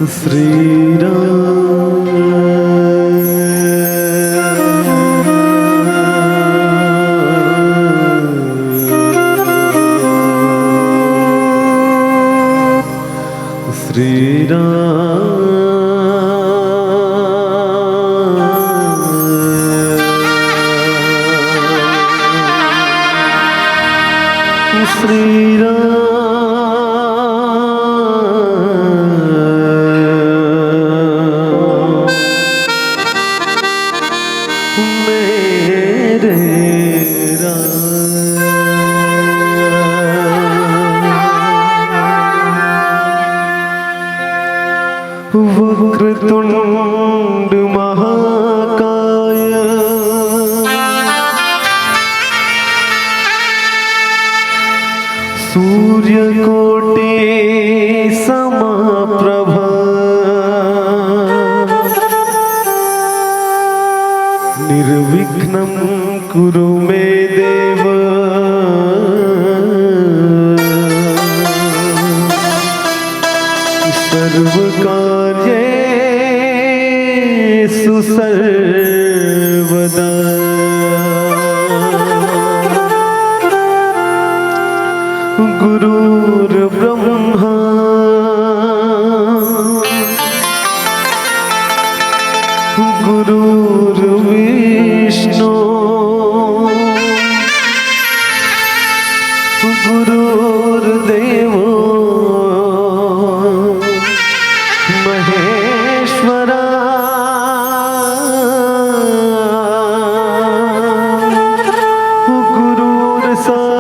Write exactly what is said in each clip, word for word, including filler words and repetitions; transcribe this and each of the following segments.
श्री राम, श्री राम, श्री राम। मेरे राम। वक्रतुंड महाकाय, सूर्यकोटि समप्रभ, निर्विघ्नं कुरु मे देव, सर्वकार्येषु सर्वदा। गुरुर्ब्रह्मा गुरुर्विष्णु गुरुर्देवो महेश्वरा।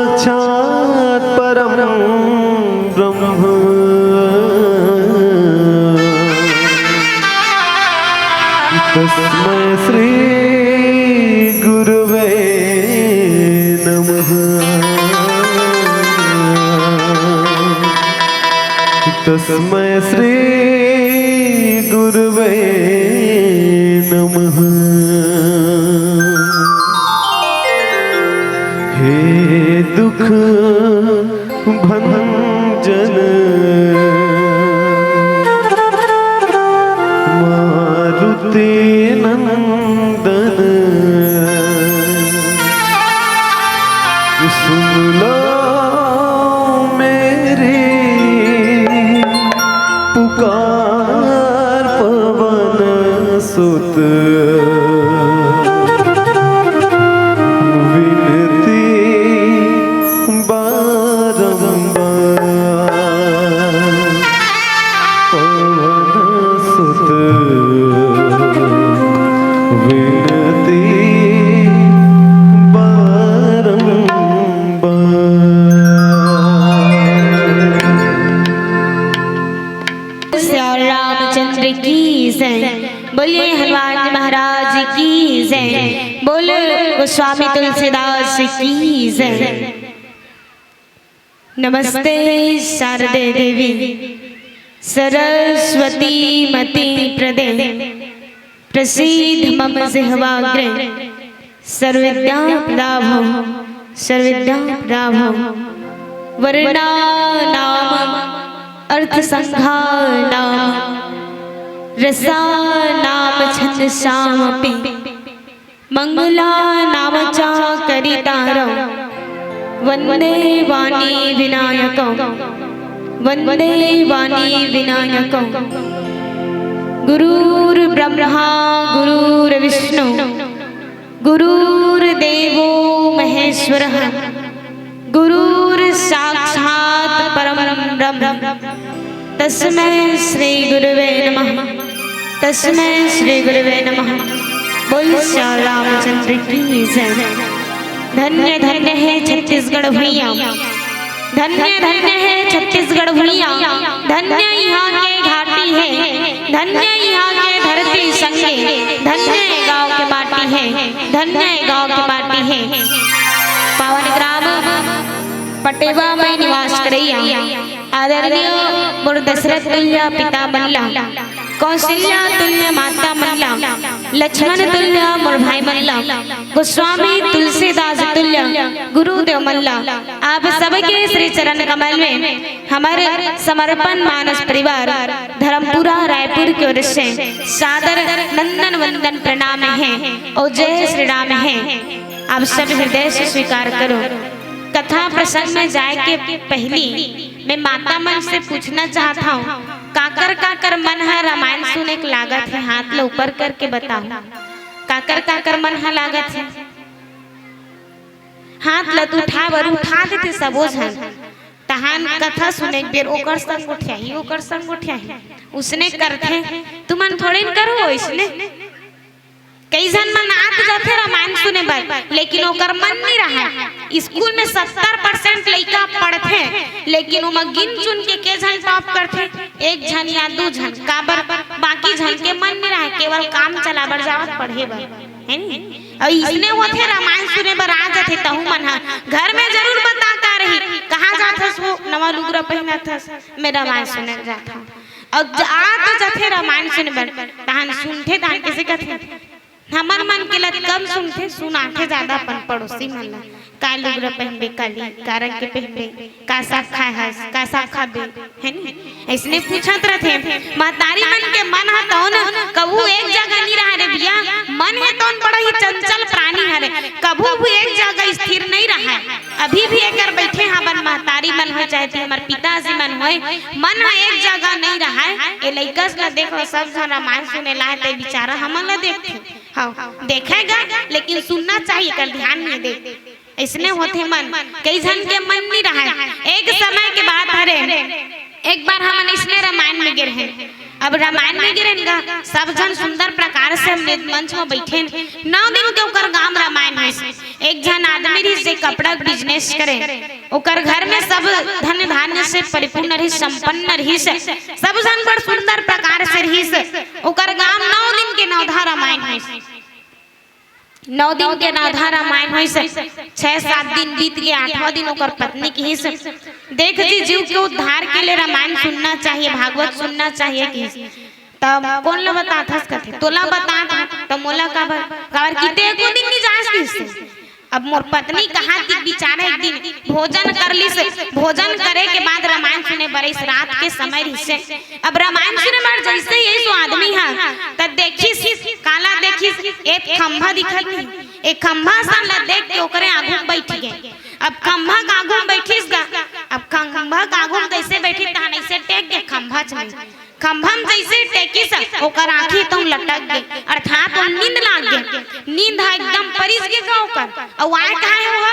गुरुर्साक्षात् परं ब्रह्म। तस्मै श्री गुरुवे नमः। तस्मै श्री गुरुवे नमः। हे दुख भंजन मारुति नंदन, सुन लो मेरी पुकार पवन सुत। विनती बारंबार पवन सुत, विनती बारंबार। श्री रामचंद्र की जय। बोलिए हनुमान जी महाराज की जय। बोलिए गोस्वामी तुलसीदास की जय। नमस्ते शारदे देवी सरस्वती मति प्रदे, प्रसीद मम जिह्वाग्रे सर्वविद्या प्रदाभव, सर्वविद्या प्रदाभव। वर्णानाम अर्थसंघानाम रसानाम छंदसामपि मंगलानाम च करितारौ वंदे वाणी विनायकौ, वंदे वाणी विनायकौ। गुरुर्ब्रह्मा गुरुर्विष्णु गुरुर्देवो महेश्वरः, गुरुर्साक्षात् परं ब्रह्म, तस्मै श्री गुरुवे नमः, तस्मै श्री गुरुवे नमः। बोल श्याम रामचंद्र की जय। धन्य धन्य हे छत्तीसगढ़ भुइयां, धन्य धन्य हे छत्तीसगढ़ भुइयां, धन्य इहां के घाटी हे, धन्य इहां के धरती संगे, धन्य ए गांव के माटी हे, धन्य ए गांव के माटी हे। पावन ग्राम पटेवा में निवास करइया आदरणीय मोर दशरथ तुल्य पिता मन ला, कौशल्या तुल्य माता मन ला, लक्ष्मण तुल्य मोर भाई मन ला, गोस्वामी तुलसीदास तुल्य गुरुदेव मन ला, आप सबके श्री चरण कमल में हमर समर्पण मानस परिवार धर्मपुरा रायपुर की ओर से सादर नंदन वंदन प्रणाम हे और जय श्री राम हे। आप सब हृदय से स्वीकार करो। कथा प्रसंग में जाए के पहली मैं माता मन से पूछना चाहत हंव, काकर काकर मन ह रामायण सुने के लागत हे, हाथ ल ऊपर करके बताओ। काकर काकर मन ह लागत हे, हाथ ल तो उठा बर उठा देते सबो झन। तहान कथा सुने के बेर ओकर संग गोठियाही, ओकर संग गोठियाही, उसने करथे। तुमन थोड़े न करो इसने। कई झन मन आत जाथे रामायण सुने बर, लेकिन ओकर मन नहीं रहा। स्कूल में सत्तर परसेंट लइका पढ़थे, लेकिन ओमा गिन चुन के के झन टॉप करथे, एक झन या दू झन। काबर? बाकी झन के मन नहीं रहा, केवल काम चला बर जावत पढ़े बर, है नी? अउ इसने होथे, रामायण सुने बर आ जाथे, तहू मन ह घर में जरूर बता का रही, "कहाँ जाथस वो नवा लुगरा पहिनत हस?" "मैं रामायण सुने जात हंव।" अउ ज-, आ तो जाथे रामायण सुने बर, तहान सुनथे, तहान कइसे कथे? हमर मन के लत कम सुनथे, सुनाथे ज्यादा अपन पड़ोसी मन ला। "का लुगरा पहिनबे काली, का रंग के पहिनबे, का साग खाए हस, का साग खाबे?" है नी? अइसने पूछत रथे। महतारी मन के मन ह तौन कभू एक जगह नहीं रहा रे भैया, मन हे तौन बड़ा ही चंचल प्राणी हरे, कभू भी एक जगह स्थिर नहीं रहा। अभी भी एकर बैठे हावन महतारी मन होय, चाहे ते हमर पिताजी मन होय, मन ह एक जगह नहीं रहा। ए लइकस ला देख लो, सब झन रामायण सुने ला हे, ते बिचारा हमन ला देखथे। हाँ, देखेगा, लेकिन सुनना चाहिए, एकर ध्यान नहीं दे। अइसने होथे मन, कई झन के मन नहीं रहा। एक समय के बात हरे, एक बार हमन अइसने रामायण में गे रहेन। अब रामायण में गे रहेन गा, सब झन सुंदर प्रकार से हमने मंच में बैठेन। नौ दिन के ओकर गांव रामायण में एक झन आदमी रहिस, जे कपड़ा के बिजनेस करे। ओकर घर में सब धन धान्य से परिपूर्ण रहिस, संपन्न रहिस। सब झन बड़ सुंदर प्रकार से रहिस। ओकर गांव नौ दिन के नवधा रामायण होइस। नौ दिन के नवधा रामायण होइस। छह सात दिन बीत गे, आठवां दिन ओकर पत्नी किहिस, "देख जी, जीव के उद्धार के लिए रामायण सुनना चाहिए, भागवत सुनना चाहिए," किहिस। तब कोन ला बतात हस कथे, "तोला बतात हंव।" "त मोला काबर?" "काबर कि ते एको दिन नहीं जास किहिस।" अब मोर पत्नी कहा कि बिचारा एक दिन भोजन कर लिस, भोजन करे के बाद रामायण सुने बर आइस, रात के समय रहिसे। अब रामायण सुने बर जइसे ही सो आदमी ह त देखिस, काला देखिस, एक खंभा दिखत नहीं, एक खंभा सन ला देख के ओकरे आगू में बैठ गे। अब खंभा के आगू में बैठिस गा, अब खंभा के आगू में जइसे बैठिस तहान अइसे टेक गे खंभा च में। खंभा में जइसे टेकिस, ओकर आंखी तो लटक गे, अर्थात ओ नींद लाग गे। नींद ह एकदम परिस गे गा ओकर। अउ आय कहाँ हे वो?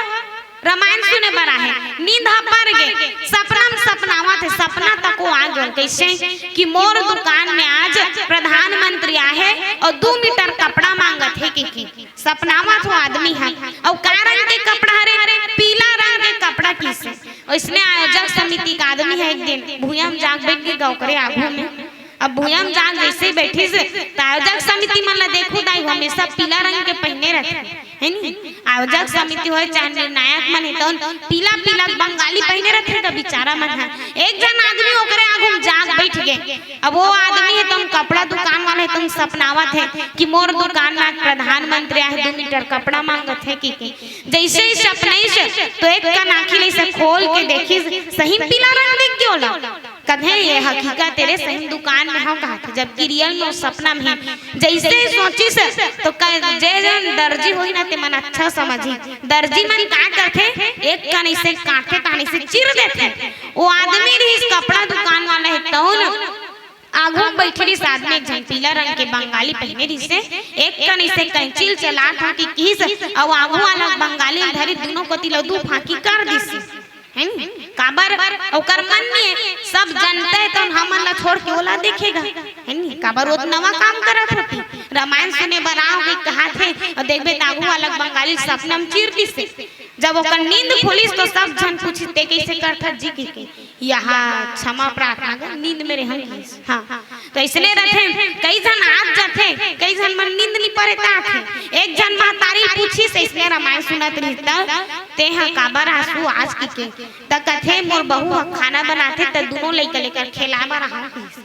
रामायण सुने बर आहे। नींद ह पर गे, सपना में सपनावत हे, सपना तको आ गे। कइसे? कि मोर दुकान में आज प्रधानमंत्री आहे अउ दू मीटर कपड़ा मांगत हे कि, कि सपनावत हो आदमी ह। अउ का रंग के कपड़ा हरे? पीला रंग के कपड़ा किहिस। अइसने आयोजक समिति के आदमी ह एक दिन भुइयां में जाके बैठ गे गा ओकरे आगू में। अब भुइयां में जाके जइसे ही बैठिस, त आयोजक समिति मन ला देखो दाई, हमेशा पीला रंग के पहिने रथे, है नी? आयोजक समिति होय चाहे निर्णायक मन हे, तौन पीला पीला बंगाली पहिने रथे गा बिचारा मन ह। एक झन आदमी ओकरे आगू में जाके बैठ गे। अब वो आदमी हे तौन कपड़ा दुकान वाला हे, तौन सपनावत हे कि मोर दुकान में प्रधानमंत्री आहे, दू मीटर कपड़ा मांगत हे कि, कि जइसे ही सपनाइस त एक कन आंखी ल अइसे खोल के देखिस, सही पीला रंग दिख गे ओला। कथे, "ये हकीकत ए रे, सही दुकान में हंव," कहाथे, जबकि रियल में वो सपना में हे। जइसे ही सोचिस त क-, जे जन दर्जी होही ना, ते मन अच्छा समझही। दर्जी मन का करथे, एक कन अइसे काटथे, तहान अइसे चीर देथे। वो आदमी रहिस कपड़ा दुकान वाला हे, तौन आगू में बैठे रहिस आदमी, एक झन पीला रंग के बंगाली पहिने रहिसे, एक कन अइसे कैंची ल चलात हे कि किहिस, अउ आगू वाला बंगाली ल धरिस, दूनों कोति ल दू फांकी कर दिस। है नी? काबर ओकर मन नइ हे, सब जनता हे, त हमन ला छोड़ के ओला देखेगा, है नी? काबर वो तो नवा काम करत होही, रामायण सुने बर आव के कहात हे, अउ देखबे त आगू वाला बंगाली सपना म चीर दिस हे। जब ओकर नींद खुलिस, त सब झन पूछिस, "ते कइसे करथस जी?" कहिके, "यहाँ क्षमा प्रार्थना कर, नींद में रेहेंव।" हाँ, त अइसने रहिथे, कई झन आत जाथे, कई झन मन नींद नइ परे त आथे। एक झन महतारी पूछिस, अइसने रामायण सुनत रहिस त, "ते ह काबर आसू आज?" कहिके। त कथे, "मोर बहू ह खाना बनाथे, त दूनों लइका ल एकर खेलाय बर आहूं," कहिस।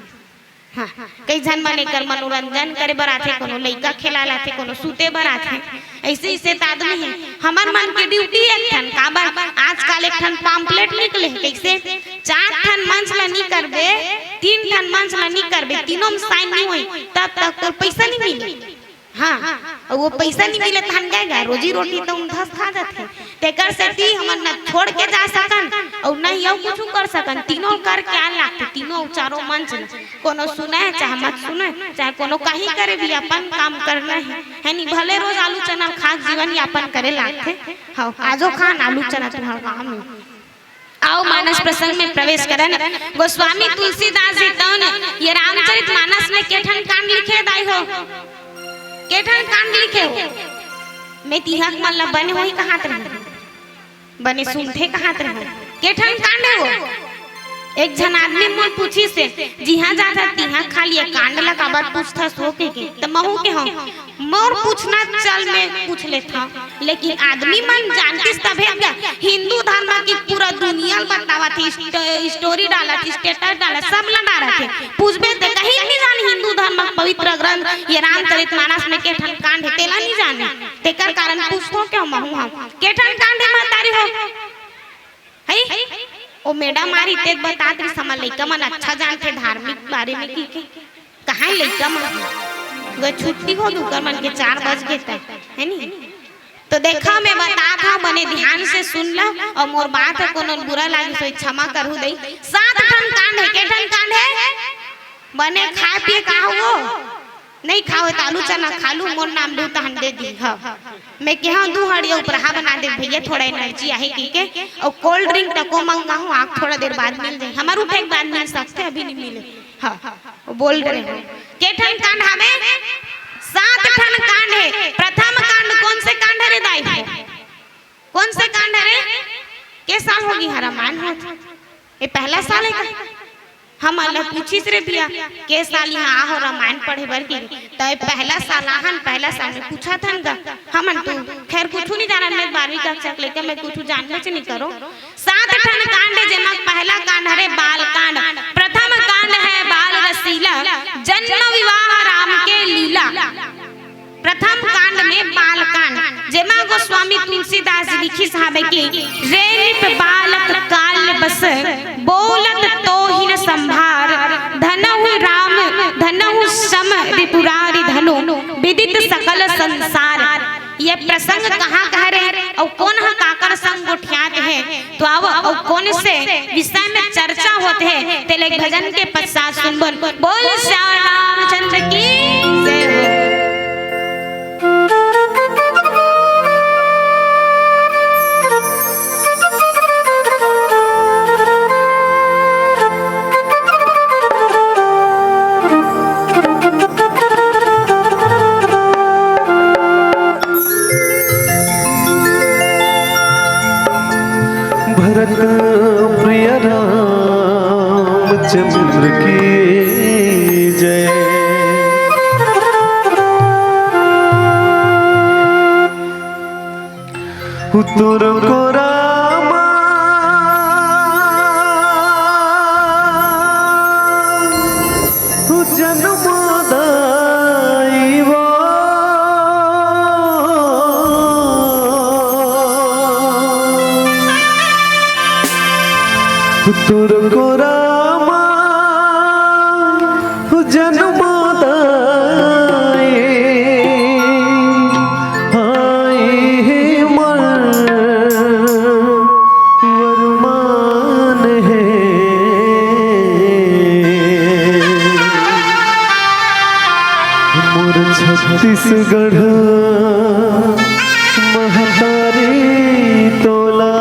हाँ, कई झन मन एकर मनोरंजन करे बर आथे, कोनो लइका खेलाय ल आथे, कोनो सूते बर आथे। अइसे, अइसे त आदमी हे। हमर मन के ड्यूटी एक ठन, काबर आजकल एक ठन पम्पलेट निकले हे, कइसे चार ठन मंच ल नइ करबे, तीन ठन मंच ल नइ करबे, तीनों म साइन नइ होही, तब तक तोर पइसा नइ मिले। हाँ, अउ वो पइसा नइ मिले तहन काय गा, रोजी रोटी तो उंधस खा जाथे। तेकर सेती हमन न छोड़ के जा सकन, अउ न ही अउ कुछु कर सकन। तीनों करके आन लागथे, तीनों अउ चारों मंच ल। कोनो सुने, चाहे मत सुने, चाहे कोनो कहीं करे भी, अपन काम करना हे, है नी? भले रोज आलू चना खा के जीवन यापन करे लागथे। हाँ, आजो खान आलू चना तुम्हार गाँव में। आओ मानस प्रसंग में प्रवेश करन। गोस्वामी तुलसीदास जी तौन ये रामचरित मानस में के ठन कांड लिखे दाई हो? के ठन कांड लिखे हो? मैं तिहक मन ला बने होही कहात रहे, बने सुनथे कहात रहे। के ठन कांड हे वो? एक झन आदमी मोर पूछिस हे, "जिहाँ जाथस तिहाँ खाली ये कांड ला काबर पूछथस हो?" कहिके। त महूँ केहेंव, मोर पूछना चल मैं पूछ लेथंव, लेकिन आदमी मन जानतिस तभे गा। हिंदू धर्म की पूरा दुनिया ल बतावत हे, स्ट-, स्टोरी डालत हे, स्टेटस डालत हे, सब ल डालत हे। पूछबे त कहीं नइ जाने हिंदू धर्म के पवित्र ग्रंथ ये रामचरित मानस में के ठन कांड हे, तेला नइ जाने। तेकर कारण पूछथंव के महूँ हा, के ठन कांड हे महतारी हो? है? ओ मैडम आ रही, ते बतात रही, समझ लइका मन अच्छा जानथे धार्मिक बारे में कहिके। कहाँ हे लइका मन? वे छुट्टी होगे, ओकर मन के चार बज गे त, है नी? तो देखा, मैं बतात हंव, बने ध्यान से सुन ला, अउ मोर बात ह कोनो बुरा लागे, सो क्षमा करहू दई। सात ठन कांड हे, के ठन कांड हे? बने खाय पिये का हो? नइ खावे त आलू चना खा लू, मोर नाम लू तहन दे दी। हाँ, मैं केहेंव दू हड़िया उपराहा बना दे भैया, थोड़ा एनर्जी आही कहिके। अउ कोल्ड ड्रिंक तको मंगाहूँ, आके थोड़ा देर बाद मिल जाही। हमर उठे के बाद मिल सकथे, अभी नइ मिले। हाँ, वो बोल रहे हो। के ठन कांड हवे? सात ठन कांड हे। प्रथम कांड कोन से कांड हरे दाई? कोन से कांड हरे? के साल होगे हर रामायण होत? ये पहला साल हे का? हमन ला पूछिस रे भैया, के साल इहाँ आहो रामायण पढ़े बर के? त ये पहला साल आहन, पहला साल में पूछत हन गा। हमन तो खैर कुछु नइ जानन, मैं बारहवीं कक्षा के लइका, मैं कुछु जानबेच नइ करों। सात ठन कांड हे, जेमा पहला कांड हरे बाल कांड। प्रथम कांड हे बाल रसीला, जन्म विवाह राम के लीला। प्रथम कांड में बाल कांड, जेमा गोस्वामी तुलसीदास जी लिखिस हावे कि, "रे नृप बालक काल बस, बोलत तोहि न संभार। धनहु राम धनहु सम रिपुरारि धनु, विदित सकल संसार।" ये प्रसंग कहाँ के हरे अउ कोन ह काकर संग गोठियात हे? तो आव, अउ कोन से विषय में चर्चा होत हे, तेला एक भजन के पश्चात सुनबो। बोल सियावर रामचंद्र की जय हो। भरत प्रिय रामचंद्र की जय। उतुर को रामा जन्मदाई वो। तुरको रामा जन्मदाई आई मर वरमान हे। मोर छत्तीसगढ़ महतारी तोला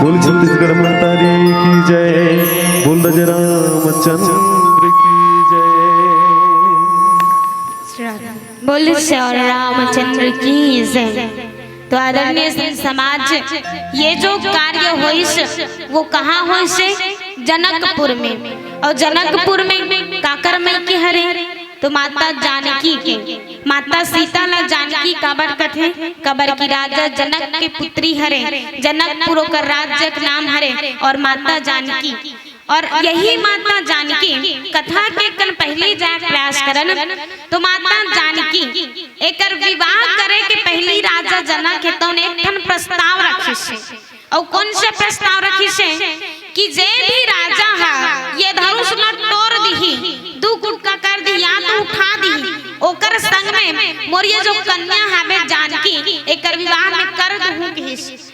बोल छत्तीसगढ़ महतारी की जय। बोल राजा रामचंद्र की जय। बोल श्री रामचंद्र की जय। तो आदरणीय संत समाज, ये जो कार्य होइस, वो कहाँ होइस? जनकपुर में। और जनकपुर में काकर मई के हरे? तो माता जानकी के। माता सीता ला जानकी काबर कथे? काबर कि राजा जनक के पुत्री हरे, जनकपुर ओकर राज्य के नाम हरे, और माता जानकी, और यही माता जानकी कथा के कन पहली जाए प्रयास करन, तो माता जानकी एकर विवाह करे के पहली राजा जनक हे तौन एक ठन प्रस्ताव रखिस हे। अउ कौन से प्रस्ताव रखिस हे कि जे भी राजा हा ये धनुष ला टोर दिही, दू गुटका कर दिही या तो उठा दिही, ओकर संग में मोर ये जो कन्या हावे जानकी, एकर विवाह में कर दूहूं कहिस।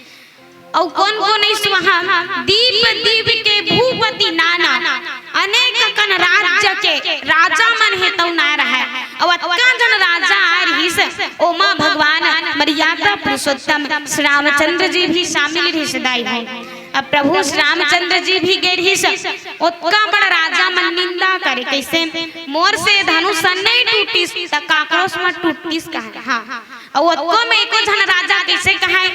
अउ कोन कोन अइस वहाँ? दीप दीप के भूपति नाना, अनेक अकन राज्य के राजा मन हे तौ ना रहय। अउ अतका झन राजा आय रहिस, ओमा भगवान मर्यादा पुरुषोत्तम श्री रामचंद्र जी भी शामिल रहिस दाई हो। अब प्रभु श्री रामचंद्र जी भी गे रहिस, ओतका बड़ राजा मन निंदा करे, कइसे मोर से धनुष नहीं टूटिस त काकरो से टूटिस कहे। हाँ, अउ ओतको में एको झन राजा कइसे कहय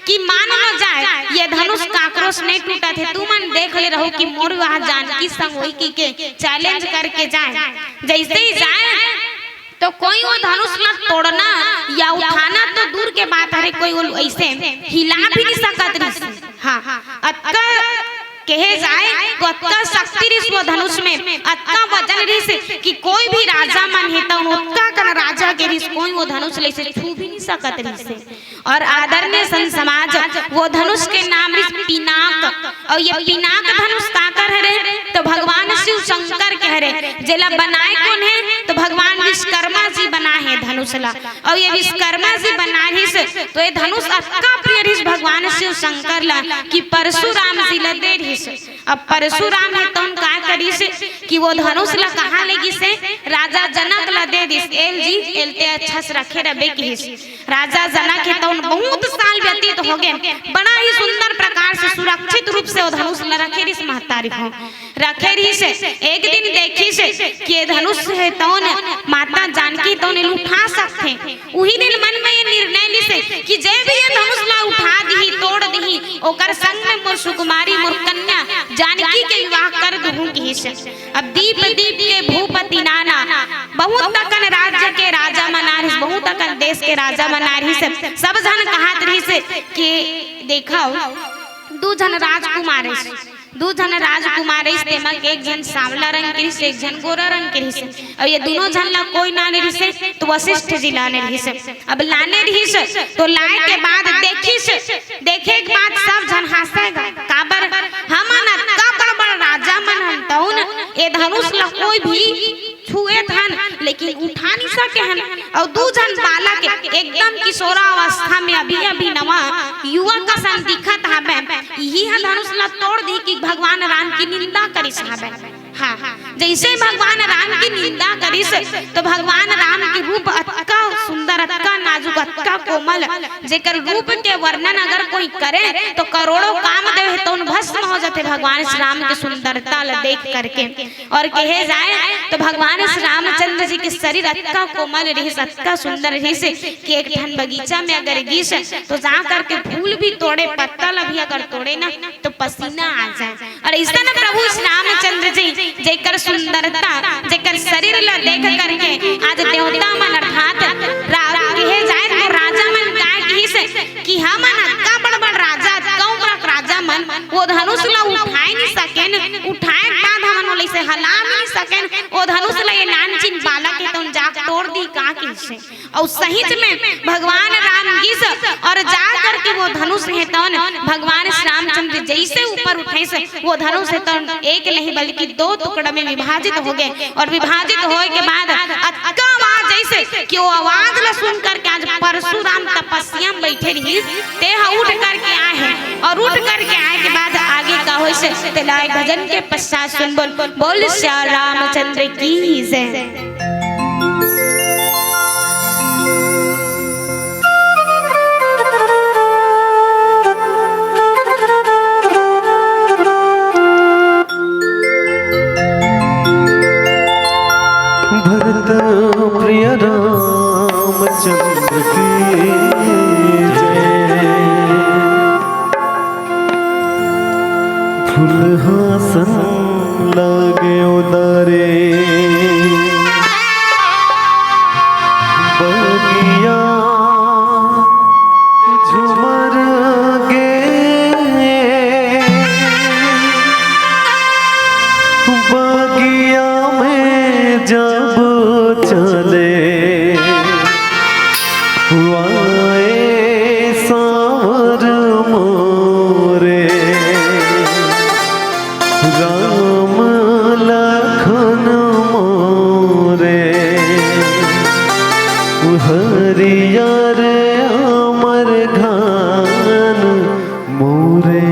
कि मान लो जाए, ये धनुष काकरो से नहीं टूटत हे, तुमन देख ले रहो कि मोर विवाह जानकी संग होई कहिके challenge करके जाए। जइसे ही जाए तो कोई वो धनुष ला तोड़ना या उठाना तो दूर के बात हरे, कोई वो अइसे हिला भी नहीं सकत रहिस। हाँ, अतका कहे जाए तो अतका शक्ति रिहिस वो धनुष में, अतका वजन रिहिस कि कोई भी राजा मन हे त ओतका कन राजा के रिहिस, कोई वो धनुष ला अइसे छू भी नहीं सकत रिहिस। और आदरणीय संत समाज, वो धनुष के नाम रिहिस पिनाक। और ये पिनाक धनुष काकर हरे? तो भगवान शिव शंकर के हरे। जेला बनाए कोन हे? तो भगवान विश्वकर्मा जी बनाए हे धनुष ला। और ये विश्वकर्मा जी बनाए रिहिस, तो ये धनुष अतका प्रिय रिहिस भगवान शिव शंकर ला कि परशुराम जी ला दे रिहिस। अब परशुराम हे तौन का करिस कि वो धनुष ला कहाँ ले गिस हे? राजा जनक ला दे दिस। एल जी, एल ते अच्छा से रखे रबे किहिस। राजा जनक हे तौन बहुत साल व्यतीत हो गए, बड़ा ही सुंदर प्रकार से सुरक्षित रूप से वो धनुष ला रखे रिहिस महतारी हो। रखे रिहिस, एक दिन देखिस कि ये धनुष हे तौन माता जानकी तौन एला उठा सकथे। उही दिन मन में ये निर्णय लिस कि जे भी ये धनुष ला उठा दिही, तोड़ दिही, ओकर संग में मोर सुकुमारी, मोर कन्या जानकी के विवाह कर दूहूं किहिस। अब दीप दीप के भूपति नाना, बहुत अकन राज्य के राजा मन आए रिहिस, बहुत अकन देश के राजा मन आए रिहिस, सब झन कहत रिहिस कि देखव, दू झन राजकुमार रिहिस, दू झन राजकुमार रिहिस, तेमा के एक झन सांवला रंग के रिहिस, एक झन गोरा रंग के रिहिस। अउ ये दूनों झन ला कोई ना आने रिहिस, तो वशिष्ठ जी ला आने रिहिस। अब लाने रिहिस, तो लाए के बाद देखिस, देखे के बाद सब झन हंसे गा। काबर? हमन अतका बड़ बड़ राजा मन हन तौन, ये धनुष ला कोई भी छुए थन, लेकिन उठा नहीं सके हन। अउ दू झन बालक एकदम किशोरावस्था में अभी अभी नवा युवक असन दिखत हवे, इही ह धनुष ला तोड़ दिही कि भगवान राम की निंदा करिस हवे। हाँ, जइसे भगवान राम के निंदा करिस, तो भगवान राम के रूप अतका सुंदर, अतका नाजुक, अतका कोमल, जेकर रूप के वर्णन अगर कोई करे, तो करोड़ों कामदेव हे तउन भस्म हो जाथे भगवान श्री राम के सुंदरता ल देख करके। और कहे जाए, तो भगवान श्री रामचंद्र जी के शरीर अतका कोमल रहिस, अतका सुंदर रहिस कि एक ठन बगीचा में अगर गिस, तो जा करके फूल भी तोड़े, पत्ता ल भी अगर तोड़े ना, तो पसीना आ जाए। और अइसन प्रभु श्री रामचंद्र जी, जेकर सुंदरता, जेकर शरीर ला देख करके आज देवता मन अर्थात रा-, कहे जाए तो राजा मन काय कहिस कि हमन अतका बड़ बड़ राजा, अतका उम्र के राजा मन, वो धनुष ला उठाए नहीं सकेन, उठाए के बाद हमन ओला अइसे हला नहीं सकेन, वो धनुष ला ये नानचिन बालक हे तउन जाके तोड़ दी का कहिस। अउ सहीच में भगवान राम गिस और जा करके वो धनुष हे तउन भगवान श्री रामचंद्र जइसे ऊपर उठाइस, वो धनुष हे तउन एक नहीं बल्कि दो टुकड़ा में विभाजित हो गे। और विभाजित होए के बाद अतका आवाज अइसे कि वो आवाज ला सुन करके आज परशुराम तपस्या में बइठे रहिस, ते ह उठ करके आए हे। और उठ करके आए के बाद आगे का होइस, तेला एक भजन के पश्चात सुनबो। बोल सिया रामचंद्र की जय। भरत प्रिय रामचंद्र की जय। फुलहासन लागे उदारे, बगिया झुमर गे। बगिया में जब चले, वाए सांवर मोरे, राम लखन मोरे, हरियर अमर घान मोरे।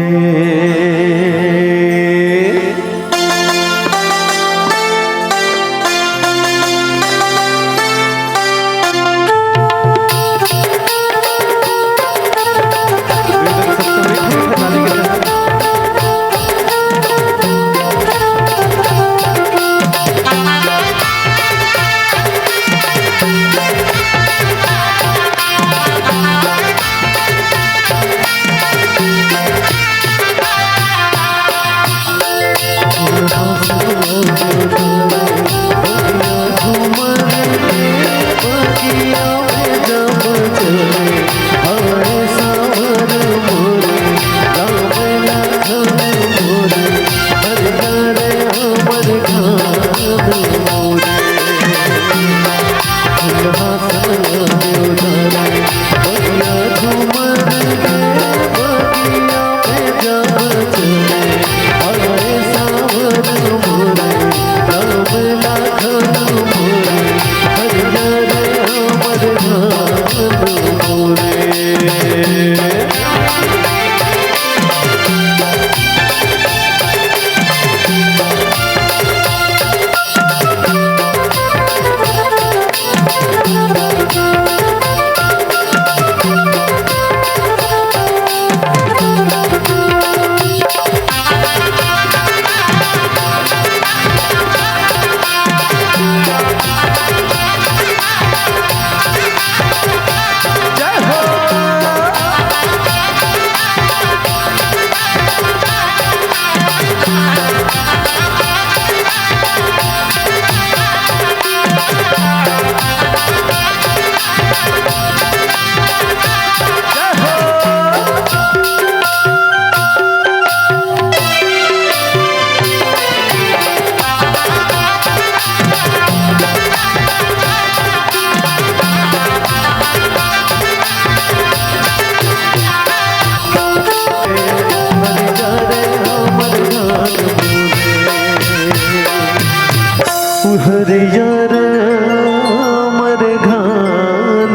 हरियर अमर घान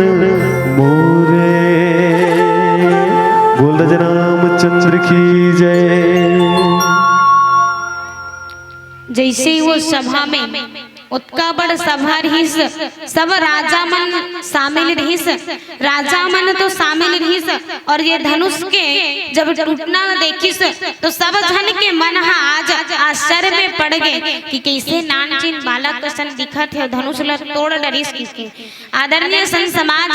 मोरे। बोल राजा रामचंद्र की जय। जैसे ही वो सभा में, ओतका बड़ सभा रहिस, सब राजा मन शामिल रहिस, राजा मन तो शामिल रहिस, और ये धनुष के जब टूटना देखिस, तो सब झन के मन ह आज आश्चर्य में पड़ गे कि कइसे नानचिन बालक असन दिखत हे, धनुष ल तोड़ डरिस कहिके। आदरणीय संत समाज,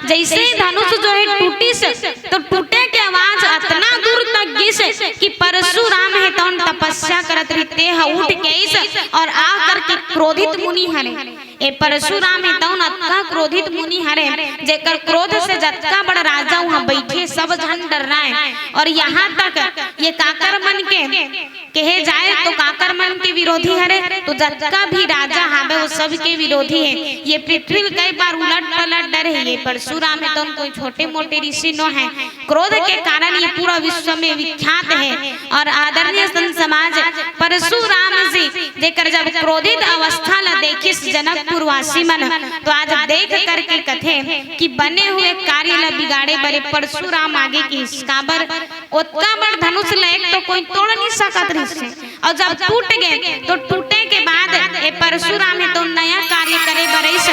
जैसे ही धनुष जो है टूटिस, तो टूटे के आवाज अतना दूर तक गिस कि परशुराम हे तौन तपस्या करत रहिस, तेह उठ के आइस और आ करके क्रोधित मुनि हरे। ए परशुराम हे तौन अतका क्रोधित मुनि हरे, जेकर क्रोध से जतका बड़ राजा उहाँ बैठे सब झन डर्राए। और यहाँ तक ये काकर मन के कहे जाए तो काकर मन के विरोधी हरे, तो जतका भी राजा हावे वो सब के विरोधी हे। ये पृथ्वी ल कई बार उलट पलट डरे हे। ये परशुराम हे तौन कोई छोटे मोटे ऋषि नो हे, क्रोध के कारण ये पूरा विश्व में विख्यात हे। और आदरणीय संत समाज, परशुराम जी जेकर जब क्रोधित अवस्था ला देखिस जनकपुर वासी मन, तो आज देख करके कथे कि बने हुए कार्य ला बिगाड़े बर परशुराम आगे कहिस। काबर? ओतका बड़ धनुष ल एक तो कोई तोड़ नहीं सकत रहिस हे, और जब टूट गे तो टूटे के बाद ए परशुराम हे तौन नया कार्य करे बर आइस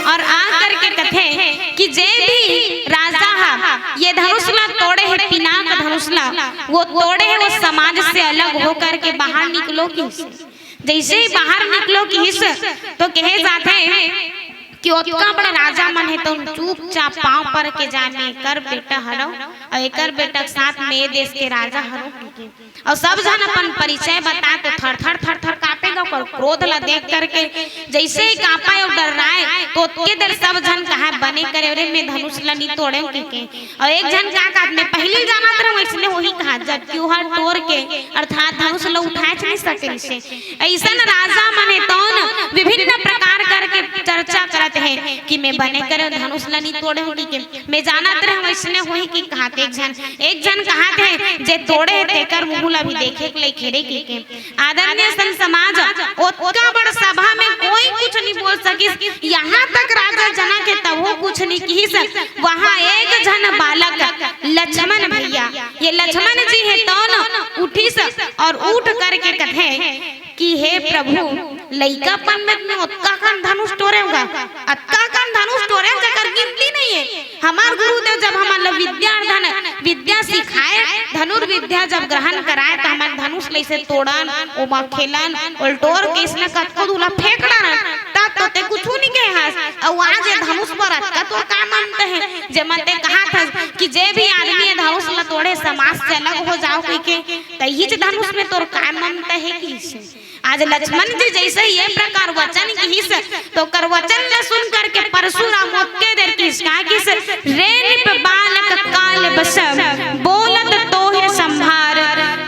और आ करके कथे कि जे भी राजा हा ये धनुष ला तोड़े हे, पिनाक धनुष ला वो तोड़े हे, वो समाज से अलग होकर के बाहर निकलो कहिस। जैसे ही बाहर निकलो कहिस तो कहे जाथे कि ओतका बड़ राजा मन हे तौन चुपचाप पाँव पर के जाए, मैं एकर बेटा हरव और एकर बेटा के साथ में ये देश के राजा हरव कहिके। और सब झन अपन परिचय बताए तो थर थर थर थर कांपे गा, ओकर क्रोध ला देख करके जैसे ही कांपे और डर्राए तो ओतके देर सब झन कहे बने करे, अरे मैं धनुष ला नहीं तोड़ेंव कहिके। और एक झन का कहत, मैं पहिली जानत रहेंव अइसने होही कहा, जबकि ओहर तोड़ के अर्थात धनुष ला उठाएच नहीं सके रहिस हे। अइसन राजा मन हे तौन विभिन्न प्रकार करके चर्चा करत हे कि मैं बने करे धनुष ला नहीं तोड़ेंव कहिके, मैं जानत रहेंव अइसने होही कहिके। एक झन, एक झन कहत हे जे तोड़े हे तेकर मुंह ला भी देखे के लइक हरे कहिके। आदरणीय संत समाज, ओतका बड़ सभा में कोई कुछ नहीं बोल सकिस। यहाँ तक राजा जनक हे तभो कुछ नहीं किहिस। वहाँ एक झन बालक लक्ष्मण भैया, ये लक्ष्मण जी हे तौन उठिस और उठ करके कथे कि हे प्रभु, लइकापन में मैं ओतका कन धनुष टोरेंव गा, अतका कन धनुष टोरेंव जेकर गिनती नहीं हे। हमार गुरुदेव जब हमन ला विद्या अध्ययन, विद्या सिखाए, धनुर्विद्या जब ग्रहण कराए, तो हमन धनुष ल अइसे तोड़न, ओमा खेलन, ओला टोर के अइसने कतको दूर ला फेंक डारन, तब तो तें कुछू नहीं कहे हस। अउ आज ये धनुष पर अतका तोर का ममता हे, जेमा तें कहत हस कि जे भी आदमी ये धनुष ला तोड़े, समाज से अलग हो जाव कहिके, त इहीच धनुष में तोर का ममता हे कहिके। आज लक्ष्मण जी जैसे ये प्रकार वचन किहिस, तो ओकर वचन ला सुन करके परशुराम ओतके देर कहिस, का कहिस, रे नृप बालक काल बस, बोलत तोहे संभार,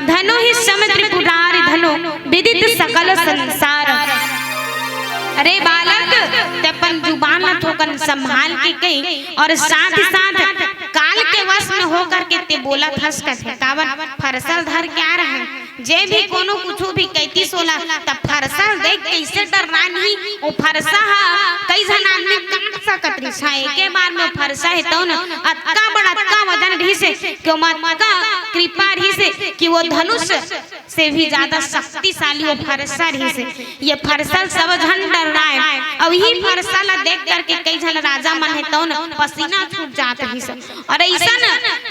धनु ही सम त्रिपुरारि धनु, विदित सकल संसार। अरे बालक, तें अपन जुबान ला थोकन संभाल के कही, और साथ ही साथ काल के वश में होकर के तें बोलत हस कथे, काबर फरसा ल धर के आ रहे। जे भी कोनो कुछु भी कहितिस ओला, त फरसा ल देख कइसे डर्राही। वो फरसा ह कई झन आदमी काट सकत रहिस हे, एके बार में फरसा हे तौन अतका बड़, अतका वजन रहिस हे कि ओमा अतका कृपा रहिस हे कि वो धनुष से भी ज्यादा शक्तिशाली वो फरसा रहिस हे। ये फरसा ल सब झन डर्राए, अउ इही फरसा ला देख करके कई झन राजा मन हे तौन पसीना छूट जात रहिस हे। और अइसन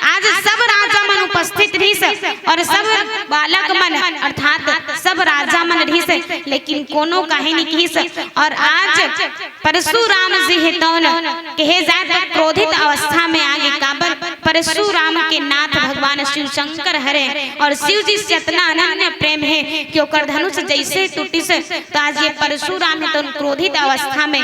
आज सब राजा मन उपस्थित रहिस और सब बालक मन अर्थात सब राजा मन रहिस, लेकिन कोनो काहे नहीं किहिस। और आज परशुराम जी हे तौन कहे जाए तो क्रोधित अवस्था में आगे, काबर परशुराम के नाथ भगवान शिव शंकर हरे और शिव जी से अतना अनन्य प्रेम हे कि ओकर धनुष जैसे टूटिस, तो आज ये परशुराम हे तौन क्रोधित अवस्था में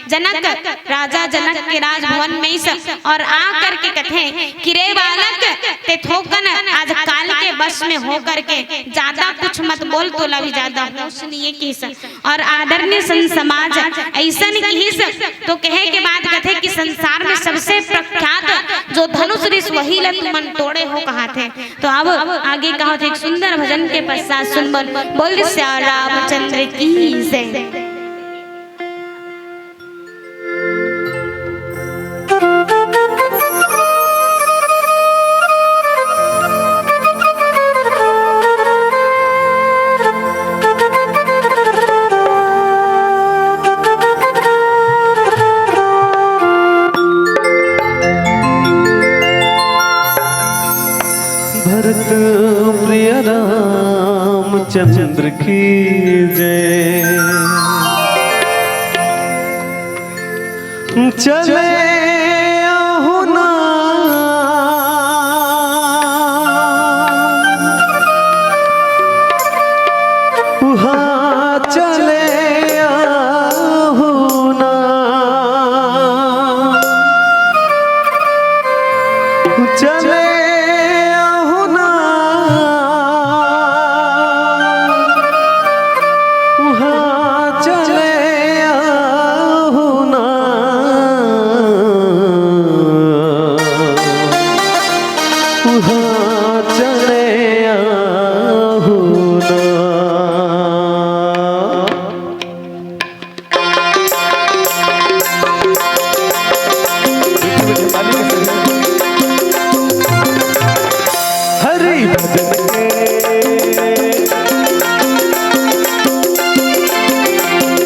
जनक, राजा जनक के राजभवन में आइस और आ करके कथे कि रे बालक, तें थोकन आज काल के वश में हो करके ज्यादा कुछ मत बोल, तोला भी ज्यादा होश नहीं हे किहिस। और आदरणीय संत समाज अइसन किहिस, तो कहे के बाद कथे कि संसार में सबसे प्रख्यात जो धनुष रहिस वही ला तुमन तोड़े हो कहाथे। तो अब आगे कहाथे एक सुंदर भजन के पश्चात सुनबन। बोल सिया रामचंद्र की जय। चंद्र की जय। चले आहू ना उहाँ चले आहू ना, चले आहू ना उहाँ चले आहू ना, उहाँ चले आहू ना। हरि भजन के,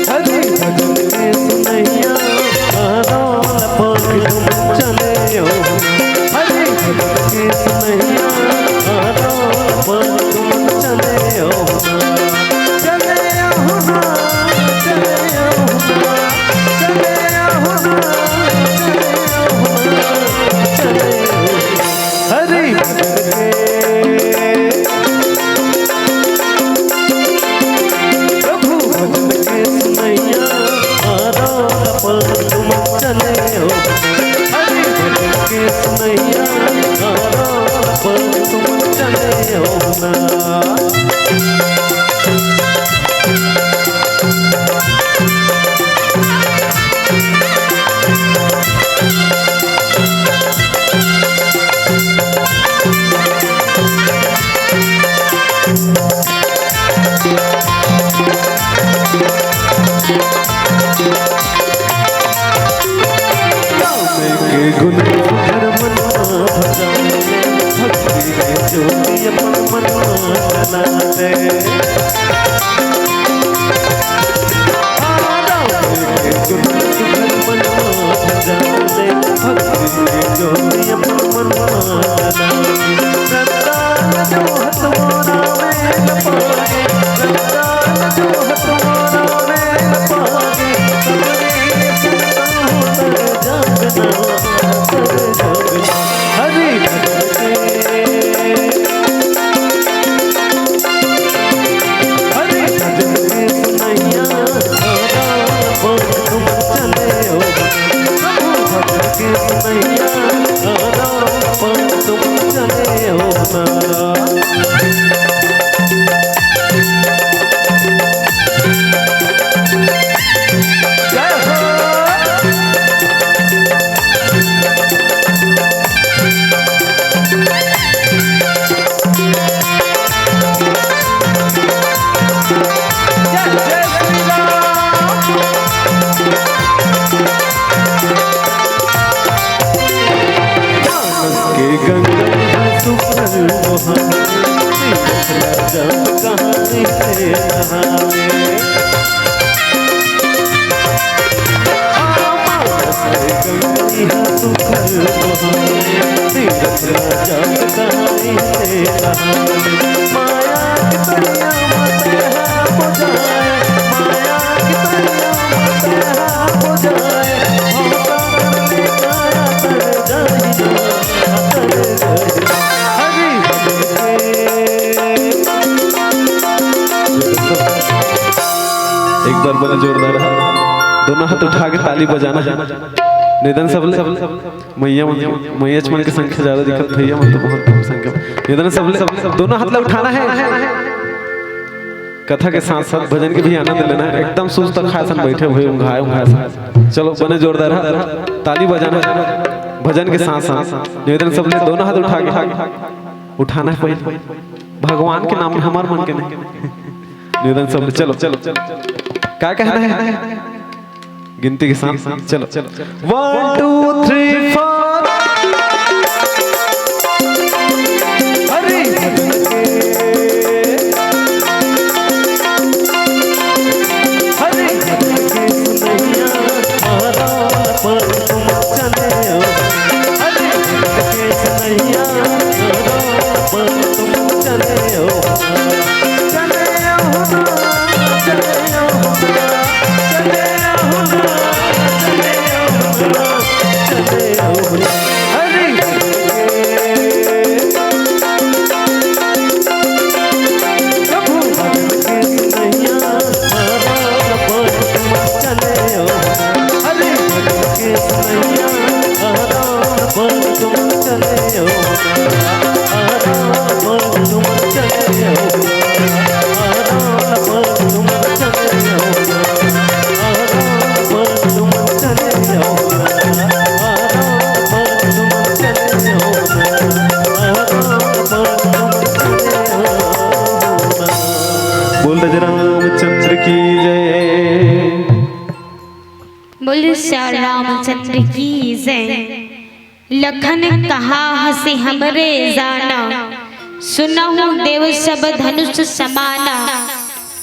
हरि भजन के सुनैया, आरोल पाँख तुम चले हो। हरि भजन के सुनैया, आरोल पाँख तुम चले हो। चले हो ना, चले हो ना, चले हो ना, चले हो ना, चले हो। हरि भजन के, प्रभु भजन के सुनैया, आरोल पाँख तुम चले हो। हरि भजन के सुनैया, आरोल पाँख तुम चले हो ना। के गुण सुंदर मन भजन, भक्ति के ज्योति अपन मन जला दे। हरि भजन के सुनैया, आरोल पाँख तुम चले हो। प्रभु भजन के सुनैया, आरोल पाँख तुम चले हो ना। जय हो। जय जय श्री राम। मानस के गंगा सुफल मोहान, तीरथ राजा कहाँ रे नहावे। मानस के गंगा सुफल मोहान, तीरथ राजा कहाँ रे नहावे। माया के तरिया मत हो जाए, माया के तरिया मत हो जाए, हम तो माया तर जाई ना, तर जाई। हरि एक बार बने जोरदार, दोनों हाथ उठा के ताली बजाना। निवेदन सबले, मइया मन, मइयाच मन के संख्या ज्यादा दिखत, भइया मन तो बहुत कम संख्या में। निवेदन सबले, दोनों हाथ ला उठाना है। कथा के साथ साथ भजन के भी आनंद लेना है। एकदम सुस्त खाए सन बैठे हुए, उंघाए उंघाए सन। चलो, बने जोरदार है, ताली बजाना है। भजन के साथ साथ निवेदन सबले दोनों हाथ उठा के उठाना है पहले। भगवान के नाम में, हमार मन के नहीं। निवेदन सबले, चलो, चलो, चलो। क्या कहना है? गिनती के साथ, चलो। One, two, three, four। Hari भजन के, हरि भजन के सुनैया, आरोल पाँख तुम चले हो। हरि भजन के सुनैया, आरोल पाँख तुम चले हो। चले बोल सिया रामचंद्र की जय। लखन कहा हँसि हमरे जाना, सुनहु देव सब धनुष समाना।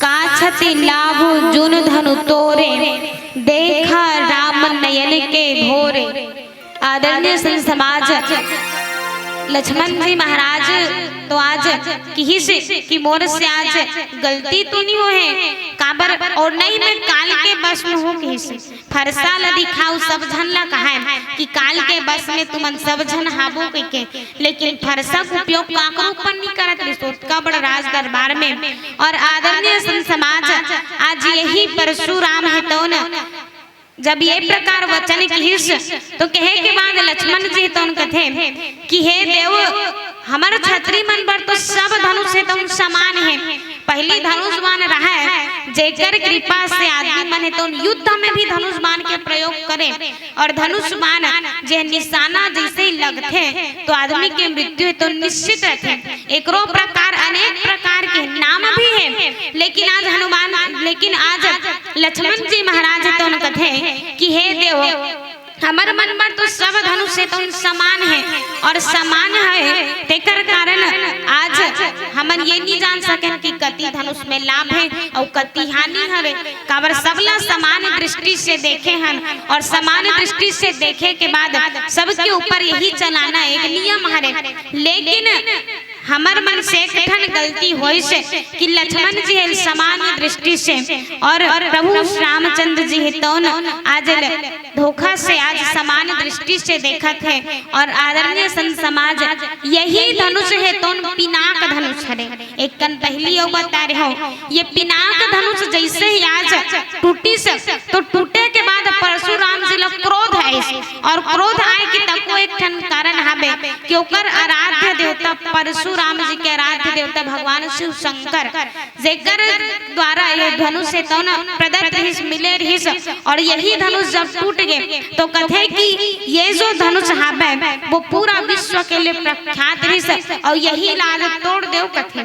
का छति लाभ जून धनु तोरे, देखा राम नयन के भोरे। आदरणीय संत समाज, लक्ष्मण जी महाराज तो आज किहिस कि मोर से आज गलती तो नहीं होहे, काबर और नहीं मैं काल के बस में हूँ किहिस। फरसा ल दिखाऊ, सब झन ला कहय कि काल के बस में तुमन सब झन हाबो कहिके, लेकिन फरसा के उपयोग काकरो ऊपर नहीं करत रिहिस, ओतका बड़ राज दरबार में। और आदरणीय संत समाज, आज यही परशुराम हे तौन जब ये प्रकार वचन किहिस, तो कहे के बाद लक्ष्मण जी तौन कथे कि हे देव, हमर छत्री मन बर तो सब धनुष हे तौन समान हे। पहली धनुष बाण रहय, जेकर कृपा से आदमी मन हे तौन युद्ध में भी धनुष बाण के प्रयोग करे, और धनुष बाण जे निशाना जैसे ही लगथे, तो आदमी के मृत्यु हे तौन निश्चित रहथे। एकरो प्रकार अनेक प्रकार के नाम भी हे, लेकिन आज हनुमान, लेकिन आज लक्ष्मण जी महाराज हे तौन कथे कि हे देव, हमर मन बर तो सब धनुष हे तौन समान हे, और समान हे तेकर कारण आज हमन ये नहीं जान सकन कि कति धनुष में लाभ हे और कति हानि हवे। काबर सबला समान दृष्टि से देखे हन, और समान दृष्टि से देखे के बाद सबके ऊपर यही चलाना एक नियम हरे। लेकिन हमर मन से एक ठन गलती होइस कि लक्ष्मण जी हे समान दृष्टि से और प्रभु रामचंद्र जी हे तौन आज ल-, धोखा से आज समान दृष्टि से देखत हे। और आदरणीय संत समाज, यही धनुष हे तौन पिनाक धनुष हरे। एक कन पहली अउ बता रहे हो, ये पिनाक धनुष जैसे ही आज टूटिस, तो टूटे के बाद परशुराम जी ला क्रोध आइस, और क्रोध आए के तको एक ठन कारण हवे कि ओकर आराध्य देवता परशुराम जी के आराध्य देवता भगवान शिव शंकर, जेकर द्वारा ये धनुष हे तौन प्रदत्त रिहिस, मिले रिहिस, और यही धनुष जब टूट गे तो कथे कि ये जो धनुष हवे वो पूरा विश्व के लिए प्रख्यात रिहिस, और यही ला आज तोड़ देव कथे।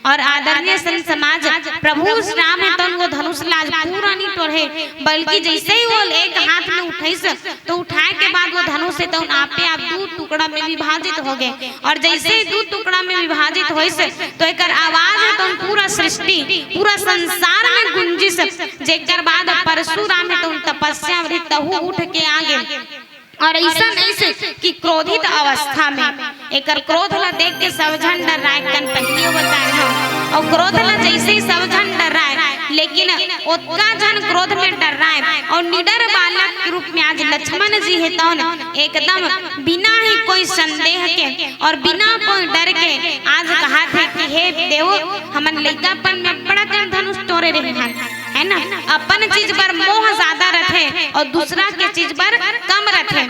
और आदरणीय संत समाज, प्रभु राम हे तौन वो धनुष ला आज पूरा नहीं टोरे, बल्कि जैसे ही वो एक हाथ में उठाइस, तो उठाए के बाद वो धनुष हे तौन आपे आप दू टुकड़ा में विभाजित हो गे। और जैसे ही दू टुकड़ा में विभाजित होइस, तो एकर आवाज हे तौन पूरा सृष्टि, पूरा संसार में गूंजिस। जेकर बाद परशुराम हे तौन तपस्या में तहु उठ के आ गे। और ऐसा नहीं से कि क्रोधित अवस्था में, एकर क्रोध ला देख के सब झन डर्राय, कन पहिलियो बताए हंव। और क्रोध ला जैसे ही सब झन डर्राय, लेकिन ओतका झन क्रोध में डर्राय और निडर बालक के रूप में आज लक्ष्मण जी हे तौन एकदम बिना ही कोई संदेह के और बिना कोई डर के आज कहाथे कि हे देव, हमन लइकापन में बड़ा कन धनुष टोरे रहे हन, है ना? अपन चीज बर मोह ज्यादा रथे और दूसरा के चीज बर कम रथे।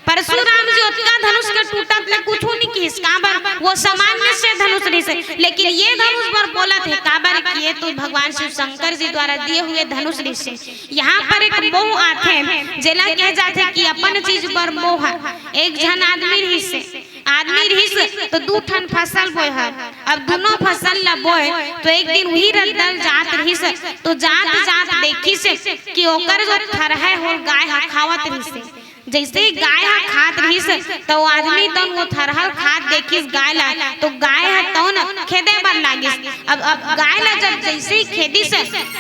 परशुराम जी ओतका धनुष के टूटत ले कुछू नहीं किहिस, काबर वो सामान्य से धनुष रिहिस हे, लेकिन ये धनुष बर बोलत हे, काबर कि ये तो भगवान शिव शंकर जी द्वारा दिए हुए धनुष रिहिस हे। यहाँ पर एक मोह आथे, जेला कहे जाथे कि अपन चीज बर मोह। एक झन आदमी रिहिस हे, आदमी रिहिस तो दू ठन फसल बोए हर, अब दोनों फसल ला बोए तो एक दिन उही रद्दा ल जात रिहिस, तो जात जात देखिस कि ओकर जो थरहा हे ओला गाय ह खावत रिहिस हे। जैसे ही गाय ह खात रिहिस, त वो आदमी तौन वो थरहा ल खात देखिस गाय ला, तो गाय ह तौन खेदे बर लागिस। अब, अब गाय ला जब जैसे ही खेदिस,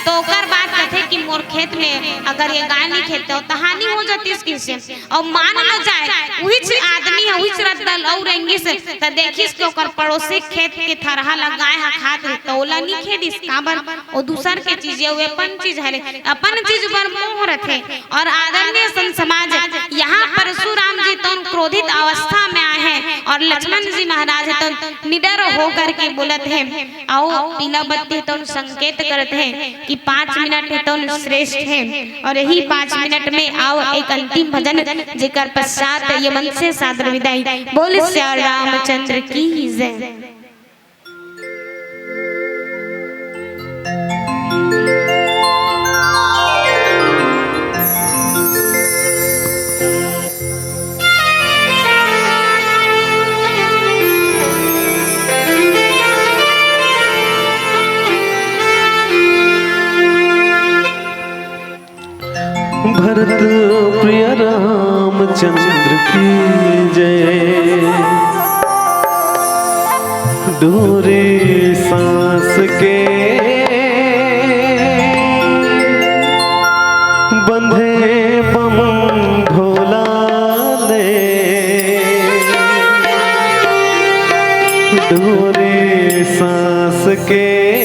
तो ओकर बाद कथे कि मोर खेत में अगर ये गाय नहीं खेदते त हानि हो जातिस किहिस। और मान लो जाए, उहिच आदमी ह, उहिच रद्दा ल अउ रेंगिस, त देखिस कि ओकर पड़ोसी खेत के थरहा ला गाय ह खात हे, त ओला नहीं खेदिस। काबर? वो दूसर के चीज हे, वो अपन चीज हरे, अपन चीज बर मोह रथे। और आदरणीय संत समाज, यहाँ परशुराम जी तौन क्रोधित अवस्था में आए हे और लक्ष्मण जी महाराज हे तौन निडर होकर के बोलत हे, आओ, पीला बत्ती तौन संकेत करत हे कि पाँच मिनट हे तौन श्रेष्ठ हे, और यही पाँच मिनट में आओ एक अंतिम भजन, जेकर पश्चात ये मंच से सादर विदाई। बोल सिया रामचंद्र की जय। भरत प्रिय रामचंद्र की जय। डोरे सांस के बंधे बम भोला ले। डोरे सांस के